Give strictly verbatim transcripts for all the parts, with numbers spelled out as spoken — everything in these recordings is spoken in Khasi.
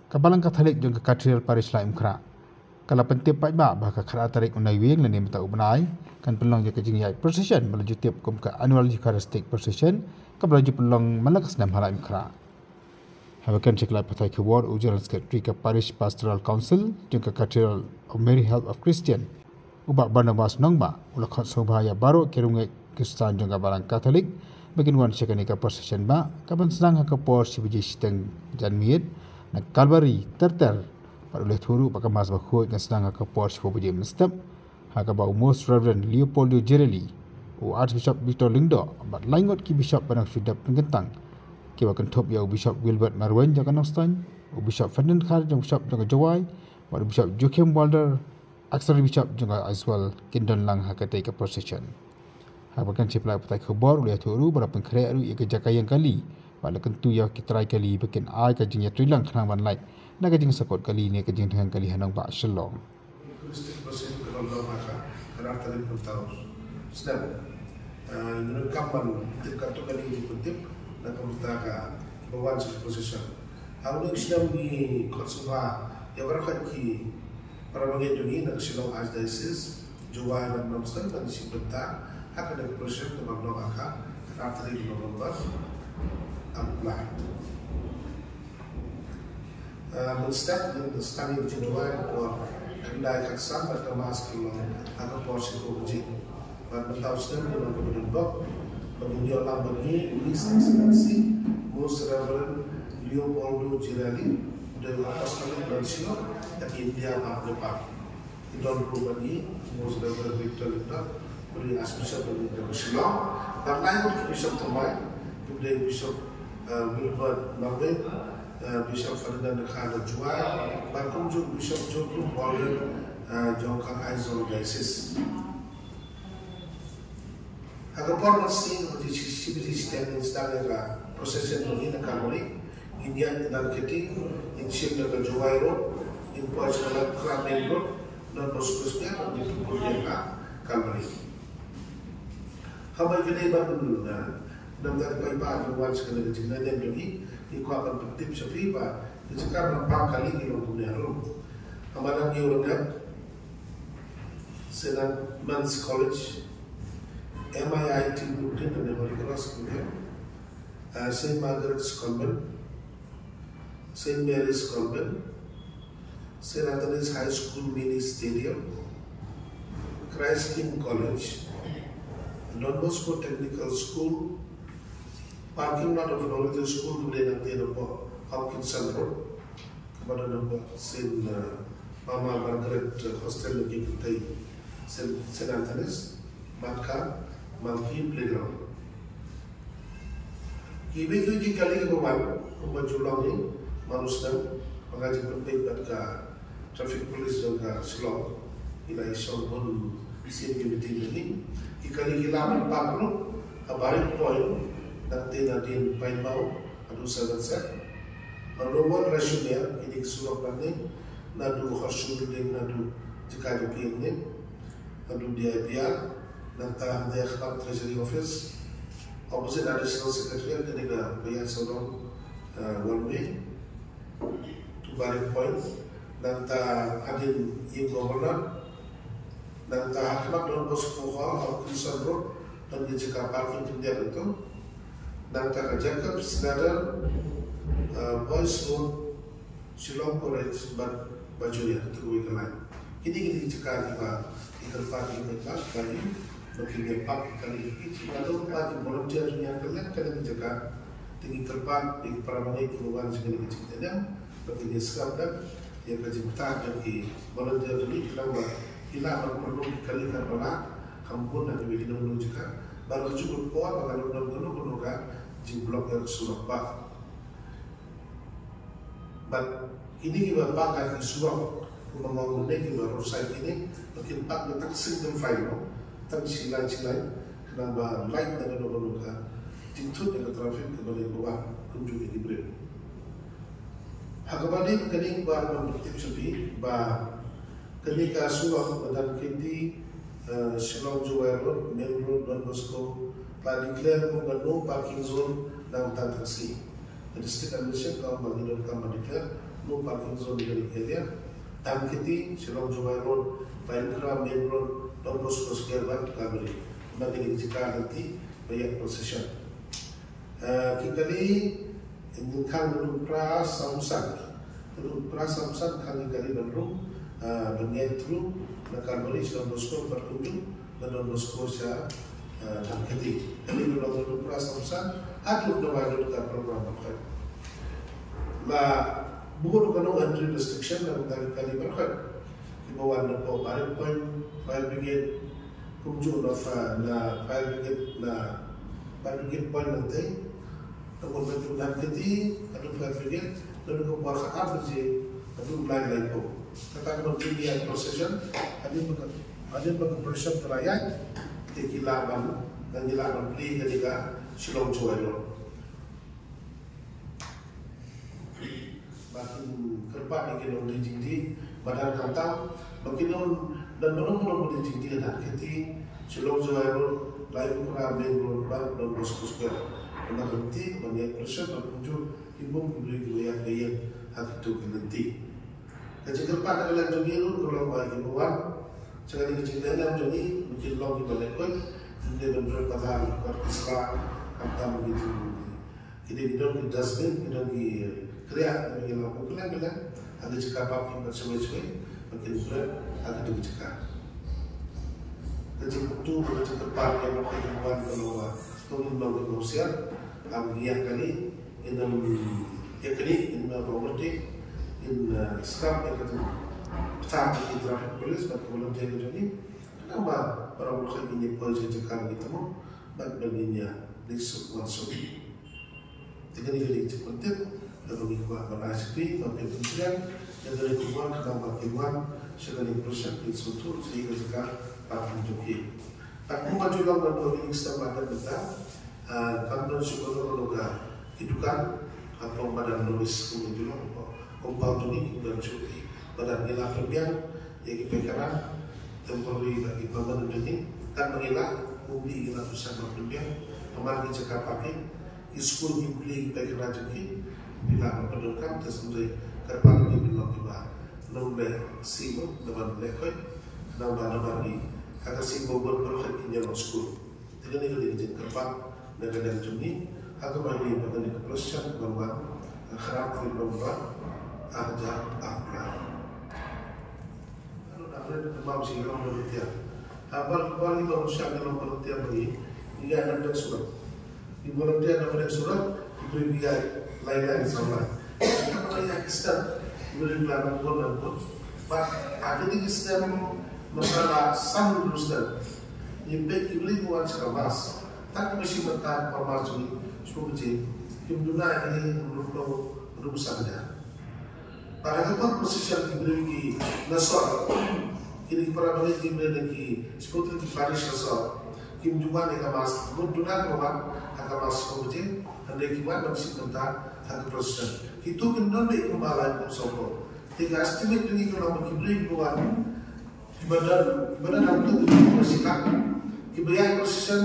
Ka Balang Katholik jong ka Cathedral Parish Laitumkhrah ka la pyntip paidbah ba ka khatar tarik u Naiwieng lane mynta u bnai kan pynlong ïa ka jingïaid procession ba la ju tip kum ka Annual Eucharistic Procession kaba la ju pynlong man la ka snem ha Laitumkhrah. Haba kren sha ki lad pathai khubor u General Secretary ka Parish Pastoral Council jong ka Cathedral of Mary Help of Christian, u Bah Barnabas Nongbah, u la khot sngewbha ïa baroh ki riewngeit Khristan jong ka Balang Katholik ba kin wan sha kane ka procession ba ka ban sdang ha ka por shi baje shiteng janmiet na Kalbari ter ter. Bad u la ïathuh ruh ba ka Mass Bakhuid kan sdang ha ka por shiphew baje mynstep, ha kaba u Most Reverend Leopoldo Jirali, u Archbishop Victor Lyngdoh bad lai ngut ki bishop ba dang shu dep pynkyntang, kiba kynthup ïa u Bishop Wilbert Marwein jong ka Nongstoiñ, u Bishop Ferdinand Kharjong, Bishop jong ka Jowai, bad u Bishop Joachim Walder, Auxiliary Bishop jong ka Aizawl, kin don lang ha katei ka procession. Haba kren sha ki lad pathai khubor u la ïathuh ruh ba la pynkhreh ruh ïa ka jaka ïeng kali bad la kyntu ïa ki trai kali ba kin ai ka jingïatreilang khnang ban lait na ka jingsakut kali ne ka jingdheng kali ha nongbah Shillong. Eucharistic procession ka ban long ha ka khatar tarik mynta u snem. Ah, ngi donkam ban tip katto katne ka jingpyntip na ka bynta kiba wan sha ka procession. Ha une u snem ngi khot sngewbha ïa baroh ki para bangeit jong ngi na ka Shillong Archdiocese, Jowai bad Nongstoiñ ban shim bynta ha kane ka procession kaba long ha ka khatar tarik November. Am lai. Ah, mynstep ngin sdang ïa ka jingduwai ha ka por khyndai khatsan bad ka Mass kan long ha ka por shiphew baje. Bad mynta u snem ngi long kaba donbok ba ngin ïoh lang bad ngi u His Excellency Most Reverend Leopoldo Jirali, u dei u Apostolic Nuncio ha ka India bad Nepal. Ki don ruh bad ngi u Most Reverend Victor Lyngdoh, u dei Archbishop bad ngi jong ka Shillong, bad lai ngut ki bishop thymmai, ki dei Bishop, eh, Wilbert Marwein, eh, Bishop Ferdinand Kharjong Jowai, bad kumjuh Bishop Joachim Walder, eh, jong ka Aizawl Diocese. Ha ka por mynsngi, ka baje shi, shi baje shiteng ngin sdang ïa ka procession jong ngi na Kalbari. Ngin ïaid na Nalkheti, ngin shim ïa ka Jowai Road, ngin poi sha ka Laitumkhrah Main Road, Don Bosco Square, bad ngin pynbun ïa ka Kalbari. Haba ïa kane ban, ah, namar ba ki paidbah ki wan sha kane ka jingïaid jong ngi, ngi kwah ban pyntip sha phi ba ka jaka ban pang kali ki long kumne harum. Ha madan New Rangoon, Saint Anne's Men's College, M I I T Brooklyn and Holy Cross Brooklyn, uh, Saint Margaret's Convent, Saint Mary's Convent, Saint Anthony's High School Mini Stadium, Christ King College, Don Bosco Technical School, parking lot of Knowledge School, Hopkinson Road, kaba don hapoh Saint, uh, Mama Margaret, uh, Hostel, lane ki kynthei Saint, Saint Anthony's, bad ka Malki Playground. Kiwei kiwei ki kali kiba wan, kumba ju long hi man u snem, ba nga jingpynbeit bad ka Traffic Police jong ka Shillong, ki la ïashong bun sien ki meeting jong ngi. Ki kali ki lah ban park ruh ha Baring Point, nangta nadien Pine Bow, haduh Seven Set. Ban long wan Rashumia, kine ki surok nangne, naduh Horseshoe Building, naduh jaka jong ki ïing ne, naduh D I P R, nangta hangta ha khmat Treasury Office, opposite Additional Secretariat, kane ka Bayan Sodong, uh, one way to Baring Point, nangta hadien ïing Governor, nangta ha khmat Don Bosco Hall, Hopkinson Road, don ki jaka parking khyndiat hangto. Nangta ka Jacob's Ladder, uh, Boys Road, Shillong College, bad Bajoria, tu wei ka line. Kine kine ki jaka kiba ngi kyrpad ïa ki paidbah ba kin ïa park ki kali ki, ki jaka, lada ki volunteer jong ngi ïa ka leh kane ki jaka. Te ngi kyrpad ïa ki para bangeit kiba wan sha kane ka jingïaid lem ba kin ïa sngap da ïa ka jingpyntip jong ki volunteer jong ngi, khnang ba ki lah ban pynlong ki kali katba lah, kham bun na kiwei ki nongïalam jaka. Bad ka juh ka por ba kan ym don kano kano ka jingblock ïa ka surok ba. Bad kine kiba park ha ki surok, kumba nga ong mynne, kiba roadside kine, ba kin park da tang single file mo, tang shi lain shi lain, khnang ba lait na kano kano ka jingthut ïa ka traffic kaba dei ba wan kumjuh ïa ki briew. Ha kaba dei kane, ba ngan pyntip sha phi ba kane ka surok ba don kynti, eh, Shillong Jowai Road, Main Road, Don Bosco, la declare kum ka no parking zone na bynta taxi. Ka District Administration ka ong ba ngi donkam ban declare Parking zone area, Dhamkheti, Shillong Jowai Road, Bairikra Main Road, Don Bosco Square bad Kalbari. Ba kine ki jaka lynti ba ïaid procession. Eh, ki kali, nyngkong naduh phra samsan. Naduh phra samsan khang ki kali ban rung, eh, ban ïaid through na Kalbari, Don Bosco bad kumjuh na Don Bosco sha, eh, Dhamkheti. Kali naduh phra samsan haduh na wai naduh ka program ba khoi. La buh ruh ka no entry restriction na ka kali ba khoi. Kiba wan na ko Barik Point, Fire Brigade, kumjuh na fa-, na Fire Brigade, na Fire Brigade Point nangtei. Na ko na Dhamkheti, haduh Fire Brigade, na ko por khatar baje haduh lai lai ko. Kata ka ban ïaid procession, hadien ba ka, hadien ba ka procession ka la ïaid, te ki lah ban, ngi lah ban plie kane ka Shillong Jowai Road. Ba kin kyrpad ïa ki nongdie jingdie, ba don khamtam, ba kin don, don mano mano ba die jingdie ha Dhamkheti, Shillong Jowai Road, Bairikra Main Road, bad Don Bosco Square. Ba kin lynti, ba kin ïaid procession, ba kumjuh ki bun ki briew kiba ïaid ba ïeng ha kito ki lynti. Ka jingkyrpad na ka liang jong ngi ruh ka long ba kiba wan sha kane ka jingïalam jong ngi, ba kin long kiba lehkhuid, ym dei ban bret pathar, bret ki sla, khamtam ki jing, ki dei ki don ki dustbin, ki don ki kriah, ki don ki lampu, kylleng kylleng ha ki jaka parking bad shawei shawei, ba kin bret ha ki jaka. Ka jingkyntu, ka jingkyrpad ïa baroh kiba wan, ka long ba to ngin long kiba husiar, ba ngin ïa kane, ngin ym ïa kane, ngin ym overtake, ngin, eh, stop ïa ka jingpyrta ki traffic police bad ki volunteer ki jong ngi. Khnang ba baroh baroh ngin ïa poi sha jaka ba ngi tamo bad ba ngin ïa leit suk wan suk. Te kane ka dei ka jingpyntip kaba ngi kwah ban ai sha phi, ba phi pyntrei ïa kane ka khubor khnang ba kin wan sha kane ka pressure, kin sngewthuh sha ïa ka jaka parking jong ki. Bad kumba ju long naduh kine ki step ba dang mynta, ah, kam don shuh kano kano ka ki dukan ha pdeng madan North East, kumba ju long, compound jong ngi, kim don shuh ki madan. Ngi la pynbiang ïa ki paikara temporary bad ki permanent jong ngi, katba ngi lah, kumba ngi la pynshai ban pynbiang, namar ki jaka parking, ki skul ki pule ki paikara jong ki, phi lah ban pyndonkam, te sngewdei kyrpad ïa ki ban long kiba nongleh siew, namar lehkhuid, namar, namar ki, ha ka siew ba bun baroh kin ïa long skul. Te kane ka dei ka jingkyrpad na ka liang jong ngi, ha kaba ïadei bad kane ka pressure kaba wan, ha khadar November, ar hajar arphew lai. Ano da red da mam shi long volunteer. Ha, bal, bal ngi ba u shah ngi long volunteer ba ngi, ngi ïa nang dek surat. Ngi volunteer nang dek surat, ngi briew ngi ïa lai lai saw lai. Ngi ïa ki step, ngi briew ngi la nang bun nang bun. Bad ha kine ki step, mynta la san hynriew step. Ngi peit ki briew ki wan sha ka mass. Tad kiba shim bynta ka mass jong ngi, shiphew baje, kim duna ïa ngi, hynriew phew, hynriew san hajar. Bad ha ka por procession ki briew ki na sor, kine ki para bangeit ki briew na ki shiphew tylli ki parish na sor, kim ju wan ha ka mass, mut duna kiba wan ha ka mass shiphew baje, hynrei ki wan ban shim bynta ha ka procession. Kito kin don dei kumba laiphew sawphew. Te ka estimate jong ngi ka long ba ki briew kiba wan, kiba don, kiba don hangto ki briew shi lak. Kiba ïaid procession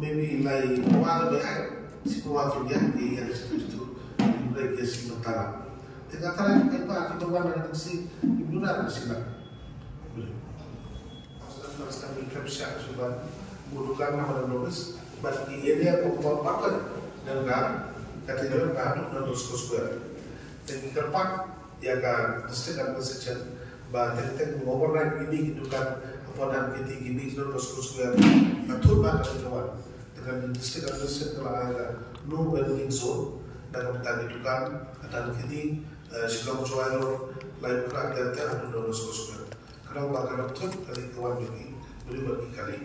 maybe lai pawa kiba ïaid, shi pawa kiba ïaid, ki ïaid shatu shatu, ki briew ki shim bynta. Te ka tharai ka paidbah kiba wan na ka sngi, kim duna da ka shi lak. Bad ki area ba bun ba ka dang ka, ka Cathedral ka haduh na Don Bosco Square. Te ngi kyrpad ïa ka District Administration ba teng teng overnight kine ki dukan hapoh Dhamkheti, kine ki Don Bosco Square, ka thut ba ka dei ka wan. Te ka District Administration ka la ai ka no vending zone na ka bynta ki dukan ha Dhamkheti, eh, Shillong Jowai Road, Laitumkhrah, teng teng haduh Don Bosco Square. Khnang ba ka nang thut ka dei ka wan jong ki briew bad ki kali.